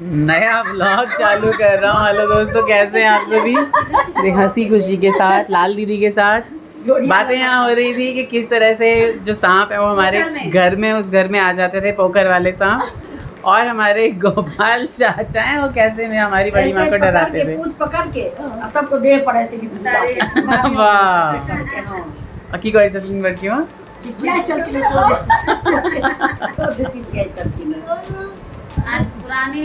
नया व्लॉग चालू कर रहा हूँ। हेलो दोस्तों, कैसे हैं आप सभी? हंसी खुशी के साथ, लाल दीदी के साथ बातें यहाँ हो रही थी कि किस तरह से जो सांप है वो हमारे घर में, उस घर में आ जाते थे, पोखर वाले सांप। और हमारे गोपाल चाचा हैं, वो कैसे में हमारी बड़ी माँ को डराते थे। पूछ पकड़ के सबको देह पर ऐसे वाह, की करै छथिन बड़की माँ? चिचियाइ छलखिन, सोझे चिचियाइ छलखिन। आज पुरानी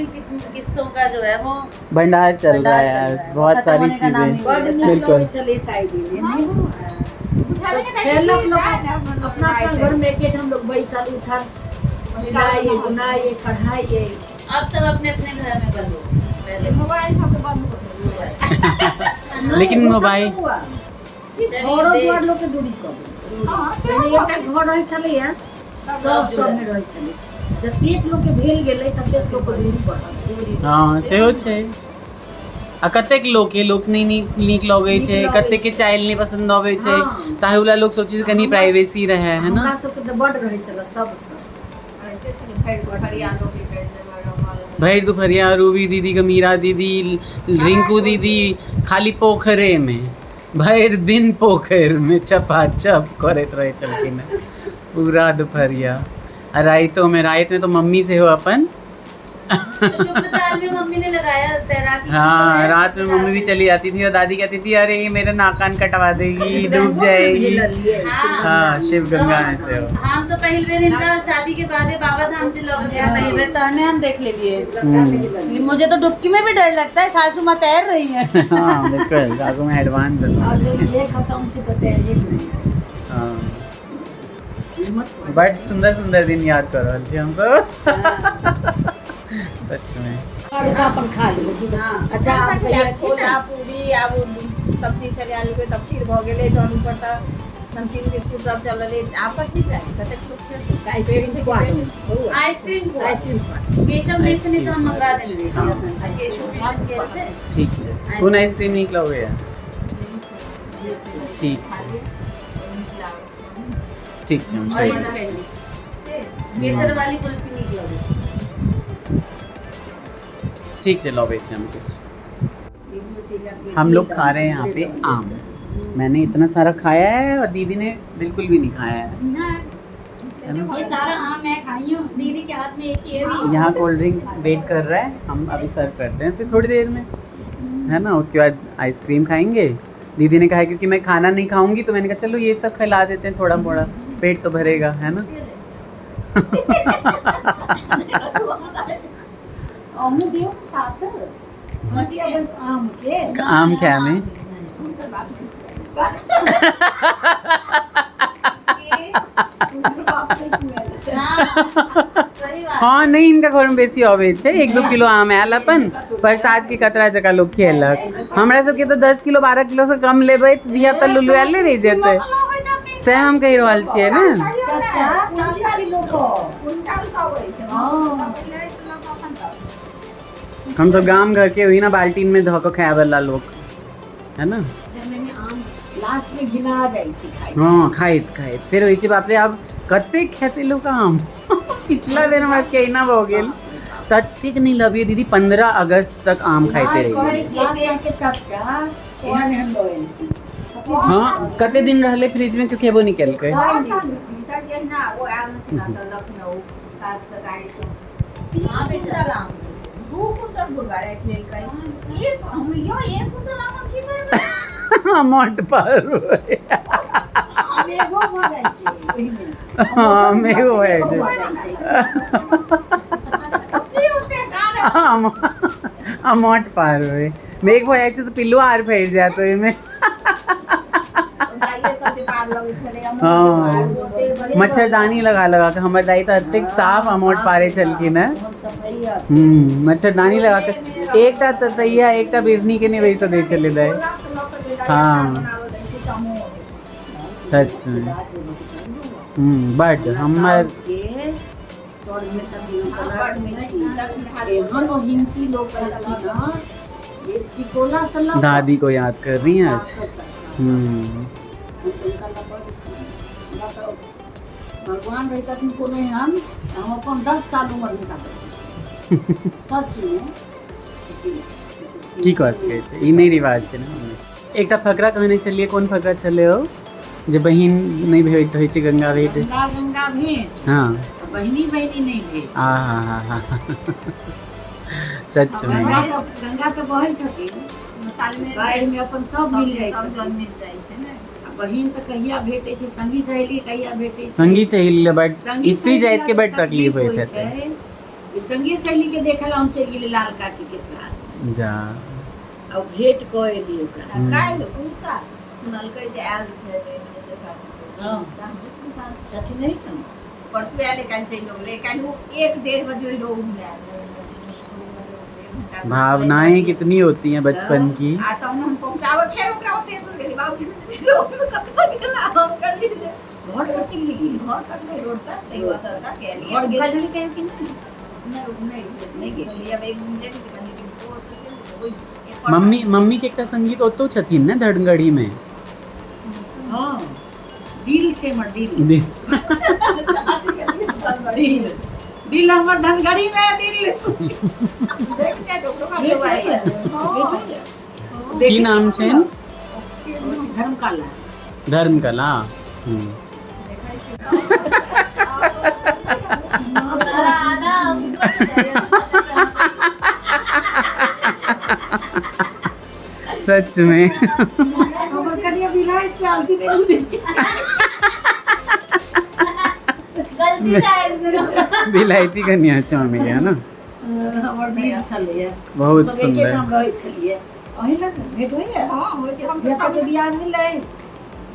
किस्सों का जो है वो भंडार चल रहा है आज, बहुत सारी चीजें। बिल्कुल खेलक लोग अपना अपना घर में एक हम लोग बैसल उठल, सिलाई बुनाई कढ़ाई। अब सब अपने अपने घर में बंद हो गए। मोबाइल सबके बंद हो गए। लेकिन मोबाइल घरो द्वार लोग के दूरी कम। एकटा घर रहै छलैया, सब सब में रहै छलै। जतेक लोग के भेल गेलै ततेक लोग के दूरी बढ़ल। हँ, सेहो छै। आ कतेक लोक के लोक नहि नीक लगै छै, कतेक के चाइल नहि पसंद अबै छै, ताहि वाला लोग सोचै छै कनी प्राइवेसी रहै, है ना? हमरा सबके तऽ बड रहै छलै सबसँ। भरि दुपहरिया रूबी दीदी के, मीरा दीदी, रिंकू दीदी खाली पोखरे में भरि दिन पोखरि में चपाचप करैत रहै छलखिन हेँ पूरा दुपहरिया। आ रातिओ में, राति में तो मम्मी सेहो अपन शुक्रताल में मम्मी ने लगाया तैराकी। हाँ, रात में मम्मी भी चली जाती थी और दादी कहती थी अरे ये मेरे नाक कान कटवा देगी, डूब जाएगी। हाँ, शिव गंगा में से हो। हम तो पहली बेर इनका शादी के बाद बाबा धाम से लग गया पहली बेर, तहने हम देख ले लिए। मुझे तो डुबकी में भी डर लगता है, सासू माँ तैर रही है। हाँ बिल्कुल, सासू माँ एडवांस है। हाँ, बट सुंदर सुंदर दिन याद कर रहल छी हम सब सच में। अपन खा लेबै। अच्छा, छोला पूरी आब सब्जी छलै आलू के, तब खीर भऽ गेलै, तहन ऊपरसँ नमकीन बिस्कुट सब चललै। आब कथी चाही? कतेक लोक खेतै? Ice cream, ice cream, ice cream. केशव ने तो हम मंगा देने। ठीक छै। कोन आइसक्रीम नीक लगैया? ठीक छै, ठीक छै, हम छोड़ि दै छी। केसर वाली कुल्फी नीक लगै छै। ठीक छै, लबै छी हम किछु। हम लोग खा रहे हैं यहाँ पे आम। मैंने इतना सारा खाया है और दीदी ने बिल्कुल भी नहीं खाया है। ये सारा आम मैं खाई हूँ, दीदी के हाथ में एक ही है भी। यहाँ कोल्ड ड्रिंक वेट कर रहा है, हम अभी सर्व करते हैं फिर थोड़ी देर में, है ना? उसके बाद आइसक्रीम खाएंगे। दीदी ने कहा है क्योंकि मैं खाना नहीं खाऊंगी, तो मैंने कहा चलो ये सब खिला देते हैं, थोड़ा मोड़ा पेट तो भरेगा, है ना? अहूँ दियौ साथ आम के। आम क्या में? हाँ नहीं, इनका घर में बेसी अबै छै, 1-2 किलो आम आयल अपन बरसात के कतरा जकाँ लोग खेलक। हमरा सबके तऽ 10 किलो 12 किलो से कम लेबै तऽ धिया पुता लुलुआएले रहि जेतै, सएह हम कहि रहल छियै ने। हम सब गाम घर के ओहिना बाल्टीन में धऽ कऽ खाय वाला लोग, है ना? लास्ट में घिना जाइ छै खाइ। हाँ, खाइत खाइत फेर होइ छै बाप रे आब कतेक खेतै लोक आम। पिछला बेर हमरा सबके एना भऽ गेल, ततेक नहि लबियै दीदी, 15 अगस्त तक आम खाइते रहि गेलियै। हाँ, कते दिन रहलै फ्रिज में, केओ खेबो नहि केलकै। मोट पर हाँ, मेघो भऽ जाइ छै। अमोट पार होय, मेघ भऽ जाइ छै तऽ पिल्लू आर फड़ि जायत ओहिमे। हाँ, मच्छरदानी लगा लगा के हमर दाई तऽ एतेक साफ अमोट पारै छलखिन हेँ। मच्छरदानी लगा के एकटा ततैया एकटा बिढ़नी के नहि बैसऽ दै छलै दाई। हाँ सच में, बड हमर दादी को याद कर रही हैं आज। भगवान रहितथिन कोनो एहन, हम अपन 10 साल उम्र हुनका। सच मे। की कऽ सकै छै, ई नहि रिवाज छै ने। एकटा फकरा कहने छलियै, कोन फकरा छलै ओ जे बहिन नहि भेट होइ छै गंगा भेट? गंगा गंगा भेट। हाँ। बहिनी बहिनी नहि भेट। आ हा हा हा, सच में। गंगा तऽ, गंगा तऽ बहै छथिन। साल में बाढ़ि मे अपन सब मिल जाइ सब जल छथिन। मिल जाइ छै ने। आ बहिन तऽ कहिया भेटै छै, संगी सहेली कहिया भेटै छै? संगी सहेली बड संगी स्त्री सहेली जाति के लए बड तकलीफ होइत होइ हेतै। छै। ई संगी सहेली के देखै लए हम चलि गेली लाल काकी के साथ। जा। आ भेंट कऽ एली ओकरा। आ काल्हि उषा सुनलकै जे आयल छै। हाँ। उषा हमरे सबके साथ छथिन नहीं तऽ। परसू आयल, काल्हि चलि गेलै। काल्हि ओ 1-1:30 बजे ओहि रोग मे आयल रहै। 1 घंटा। भावनाएं कितनी होती हैं बचपन की। आ तहन हम पहुँचाबऽ फेर ओकरा ओते दूर गेली। बाबूजी रोड मे कतऽ गेला? हम कहलियै जे घर पर चलि गेली। घर तक नहि, रोड तक तै ओतऽ तक एलियै। घर गेल छली कहियो कि नहि? नहि, नहि। नहि गेल। गेलियै। आब एक दिन जेबै तऽ कनि दिन ओ ओतऽ चलि जेबै। ओहि एक मम्मी, मम्मी के एकटा संगीत ओतौ छथिन ने धनगढ़ी में? हँ, दिल छै हमर, दिल। दिल, दिल हमर धनगढ़ी में दिल। देख के ओकरो। की नाम छनि? धर्मकाला। धर्मकला। सारा आधा सच में। हमर कनिया बिलाइ से आयल छी, नहि बुझै छी। गलती से आबि गेलहुँ। बिलायती कनिया छै मम्मी के, है ना? हमर दिल छलैया। बहुत सब एके सुंदर। ठाम रहै छलियै। अहीं लग भेंट होइया? हँ, होइ छै। हम धिया सब के बियाह भेलै?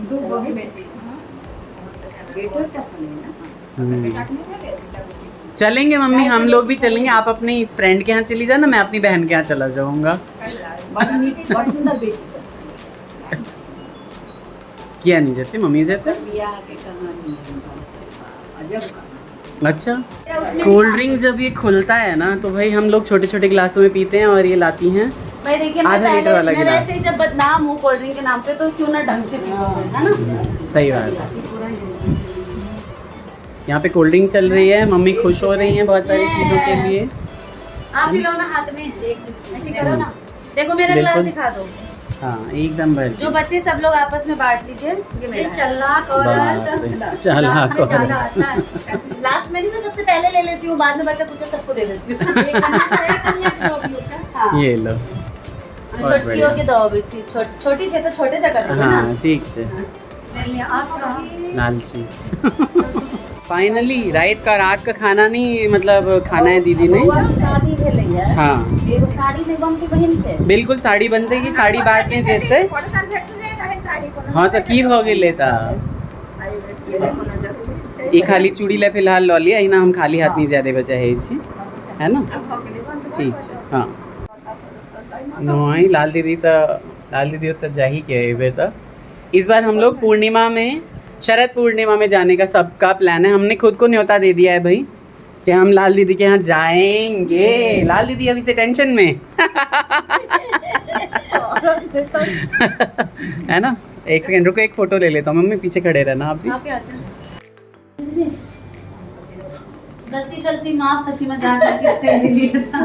दू गो के बेटी। बेटो एकटा छलै ने? बेटा के नहि भेलै, दूटा बेटी। चलेंगे मम्मी, हम लोग भी चलेंगे। आप अपने इस फ्रेंड के यहाँ चली जाना, मैं अपनी बहन के यहाँ चला जाऊंगा। बड़ नीक, बड़ सुंदर बेटी सब छलै। किया नहीं जाते मम्मी? जाते। बियाह के कहानी है, बाप रे बाप, अजब कहानी। अच्छा, कोल्ड ड्रिंक जब ये खुलता है ना तो भाई हम लोग छोटे छोटे गिलासों में पीते हैं और ये लाती हैं भाई देखिए, मैं आधा लीटर पहले वाला मैं गिलास। वैसे ही जब बदनाम हूँ कोल्ड ड्रिंक के नाम पे तो क्यों ना ढंग से पीऊँ, है ना? सही बात है। यहाँ पे कोल्ड ड्रिंक चल रही है, मम्मी खुश हो रही हैं बहुत सारी चीज़ों के लिए। आप पिलो ना हाथ में, एक चुस्की। ऐसे करो ना, देखो मेरा गिलास। बिल्कुल। दिखा दो। हाँ, एकदम भर। जो बच्चे सब लोग आपस में बांट लीजिए, ये मेरा है। चलाक बाप रे, चालाक औरत। ज्यादा आता है। लास्ट में नहीं, मैं सबसे पहले ले लेती हूँ, बाद में बच्चा कुछ सबको दे देती हूँ। हाँ। ये लो, बहुत छोटकी बढ़िया। हो के दो बच्ची, छोटी छे तो छोटे जगह दो ना। हाँ, ठीक से। ले लिया आप। लालची। फाइनली रात का खाना नहीं, मतलब खाना है दीदी ने। बौआ के शादी भेलैया। हाँ। एगो साड़ी नहि बनतै बहिन के? बिल्कुल, साड़ी बनते कि साड़ी बाद में जेतै। कोनो साल भेट जाए रहे साड़ी कोनो। हाँ, तऽ की भऽ गेलै तऽ? साड़ी भेट गेलै, कोनो जरूरी छै? ई खाली चूड़ी लै फिलहाल लऽ लिअ। एहिना हम खाली हाथ नहीं जाय देबऽ चाहै छी, है ना? आब भऽ गेलै बंद। ठीक छै। हाँ, नहीं, लाल दीदी तऽ, लाल दीदी ओतऽ जाही के एहि बेर तऽ। इस बार हम लोग पूर्णिमा में, शरद पूर्णिमा में जाने का सबका प्लान है। हमने खुद को न्योता दे दिया है भाई कि हम लाल दीदी के यहाँ जाएंगे। लाल दीदी अभी से टेंशन में है ना। एक सेकंड रुको, एक फोटो ले लेता हूँ। मम्मी, पीछे खड़े रहना आप भी। गलती सलती माफ, हंसी मजाक में किसने लिया था।